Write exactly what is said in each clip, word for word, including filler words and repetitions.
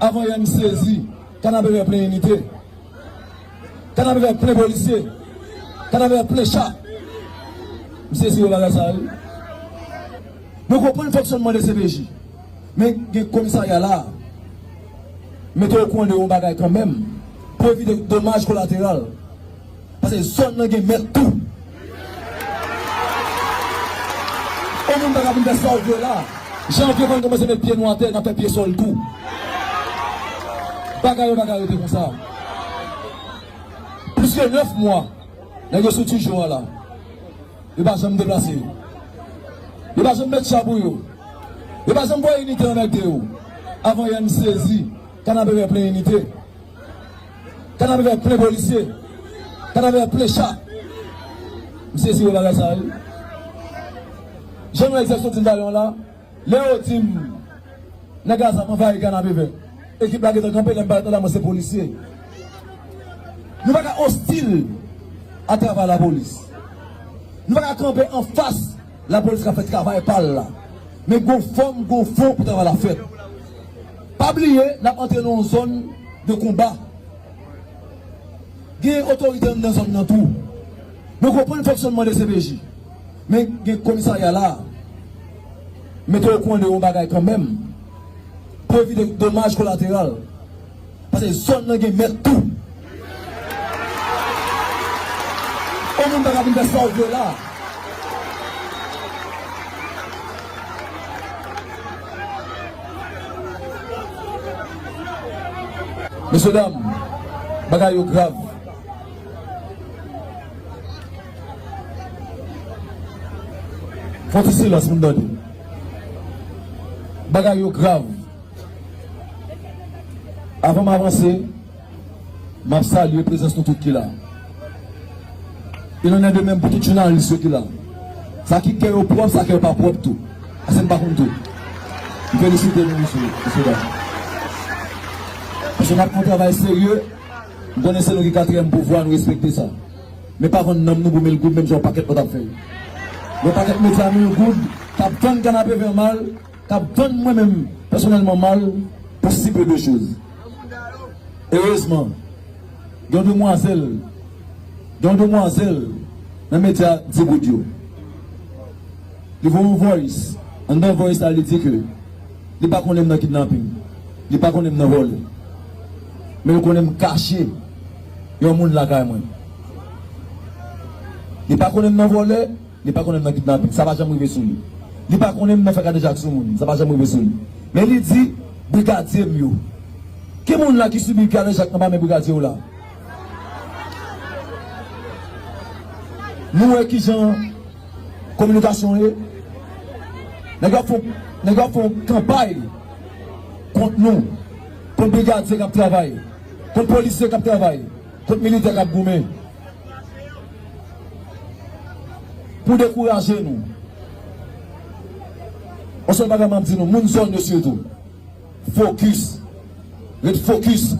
Avan yè, m sezi. Kanapevè plen inite. Kanapevè plen polisye. Kanapevè plen cha. M sezi wè bagay sa, wi. Nou konprann fonksyònman D C P J. Men gen komisarya la. Mete okouran de yon bagay kanmenm. Pou evite domaj kolateral. Paske zòn nan gen mèt tou. Yon moun pa ka vin fè sa w vle la. Janvye konn kòmanse met pye nou atè, n ap fè pye sòl tou. Bagay yo pa ka rete konsa. Plis ke nèf mwa, nèg yo sou ti jou a la. Yo pa janm deplase yo. Yo pa janm met cha pou yo. Yo pa janm voye inite anmède yo. Avan yè, m sezi. Kanapevè plen inite. Kanapevè plen polisye. Kanapevè plen cha. M sezi wè bagay sa, wi. Jan nou egzèse soti talè la, lè yo di m, nèg a zam anvayi Kanapevè. Ekip la gentan kanpe, lè m parèt la, mwen se polisye. Nou pa ka ostil a travay lapolis. Nou pa ka kanpe anfas lapolis k ap fè travay pa l la. Men gon fòm, gon fon pou travay la fèt. Pa bliye, n ap antre nan yon zòn de konba. Gen otorite anndan zòn nan tou. Nou konprann fonksyònman D C P J. Men gen komisarya la. Mete okouran de yon bagay kanmenm. Pou evite domaj kolateral. Paske zòn nan gen mèt tou. Yon moun pa ka vin fè sa w vle la. Mesye dam, bagay yo grav. Fè yon ti silans pou n tande. Bagay yo grav. Avan m avanse, m ap salye prezans nou tout ki la. Il en est de même pou tout jounalis yo ki la. Sa ki kè yo pwòp, sa kè yo pa pwòp tou. Paske m pa konn tou. M felisite nou, mesye, mesye dam. Paske n ap fè yon travay serye. M konnen se nou ki katriyèm pouvwa, nou respekte sa. Men pa vann nanm nou pou mil goud, menm jan yon pakèt lòt ap fè. Yon pakèt medya mil goud, k ap vann Kanapevè mal, k ap vann mwen menm pèsonèlman mal pou si peu de choz. Erezman, gen yon demwazèl, gen yon demwazèl nan medya Diboud yo. Li voye yon voice, anndan voice la, li di ke li pa konnen m nan kidnaping, li pa konnen m nan vòlè. Men li konnen m kache yon moun lakay mwen. Li pa konnen m nan vòlè, li pa konnen m nan kidnaping, sa pa janm rive sou li. Li pa konnen m nan fè kadejak sou moun, sa pa janm rive sou li. Men li di, brigadye m yo. Ki moun la ki sibi kadejak nan pa men brigadye yo la? Nou wè kijan kominikasyon ye. Nèg yo ap fè, nèg yo ap fè yon kanpay kont nou, kont brigadye k ap travay, kont polisye k ap travay, kont militè k ap goumen. Pou dekouraje nou. Yon sèl bagay m ap di nou, moun zòn yo sitou, fokis. Ret fokis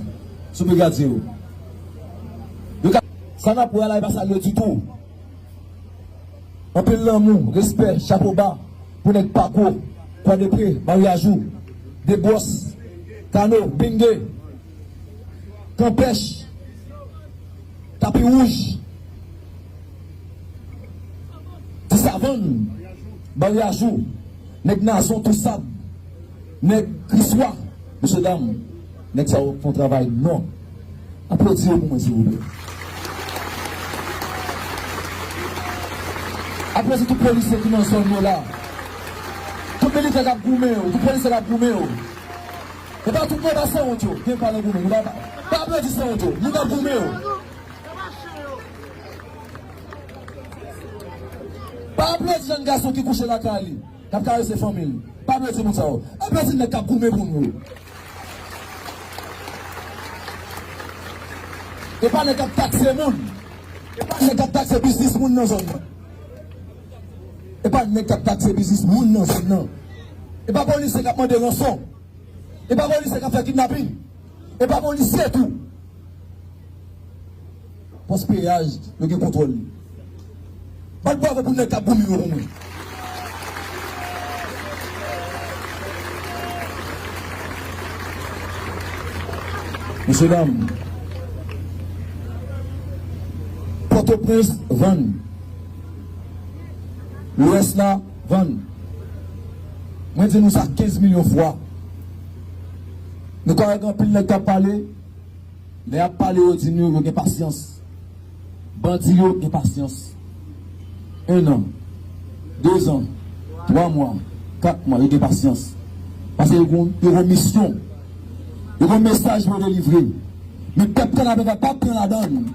sou brigadye yo. Yo ka, sa n ap wè la, e pa sa l ye ditou. Anpil lanmou, respè, chapo ba pou nèg Pako, Kwadepre, Maryajou, Debwòs, Kano, Benge, Kanpèch, Tapi Wouj, Ti Savann, Maryajou, nèg Nazon, Tousab, nèg Kriswa, mesye dam, nèg sa yo fè yon travay nòb. Aplodi yo pou mwen, silvouplè. Aplodi tout polisye ki nan zòn yo la. Tout militè k ap goumen yo, tout polisye k ap goumen yo. E pa tout, non, pa sanwont yo. Gen pa nan goumen, nou pa, pa, pa aplodi sanwont yo. Moun k ap goumen yo. Pa aplodi jèn gason ki kouche lakay li, k ap karese fanmi l. Pa aplodi moun sa yo. Aplodi nèg k ap goumen pou nou yo. E pa nèg k ap takse moun. E pa nèg k ap takse biznis moun nan zòn nan. E pa nèg k ap takse biznis moun nan zòn nan. E pa polisye k ap mande ranson. E pa polisye k ap fè kidnapin. E pa polisye tou. Pòs peyaj, yo gen kontwòl li. Bat bravo pou nèg k ap goumen yo pou mwen. Mesye dam, Pòtoprens vann. Lwès la vann. Mwen di nou sa kenz milyon fwa. Nou ka wè gen anpil nèg k ap pale. Lè y ap pale, yo di nou yo gen pasyans. Bandi yo gen pasyans. En an, de zan, twa mwa, kat mwa, yo gen pasyans. Paske yo gon, yo gon misyon. Yo gon mesaj pou yo delivre. Men pèp Kanapevè p ap pran ladan l.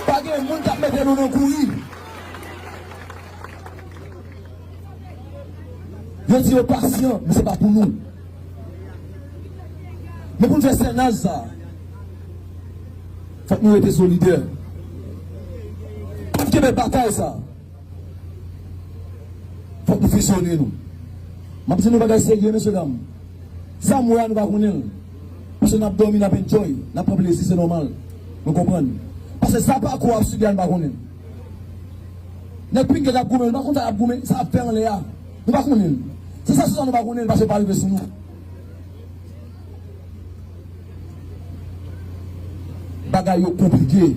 Pa gen moun k ap mete nou nan kouri. Yo di yo pasyan, men se pa pou nou. Men pou n fè sènaj sa, fòk nou rete solidè. Pou n kenbe batay sa, fòk nou fisyone nou. M ap di nou bagay serye, mesye dam. Sa m wè a, nou pa konnen l. Paske n ap dòmi, n ap enjoy, n ap pran plezi, se nòmal. Nou konprann. Paske sa Pakou ap sibi a, nou pa konnen l. Nèg Pinga k ap goumen, nou pa konn sa y ap goumen, sa y ap fè anlè a. Nou pa konnen l. Se sa, se sa nou pa konnen l, paske l pa rive sou nou. Bagay yo konplike.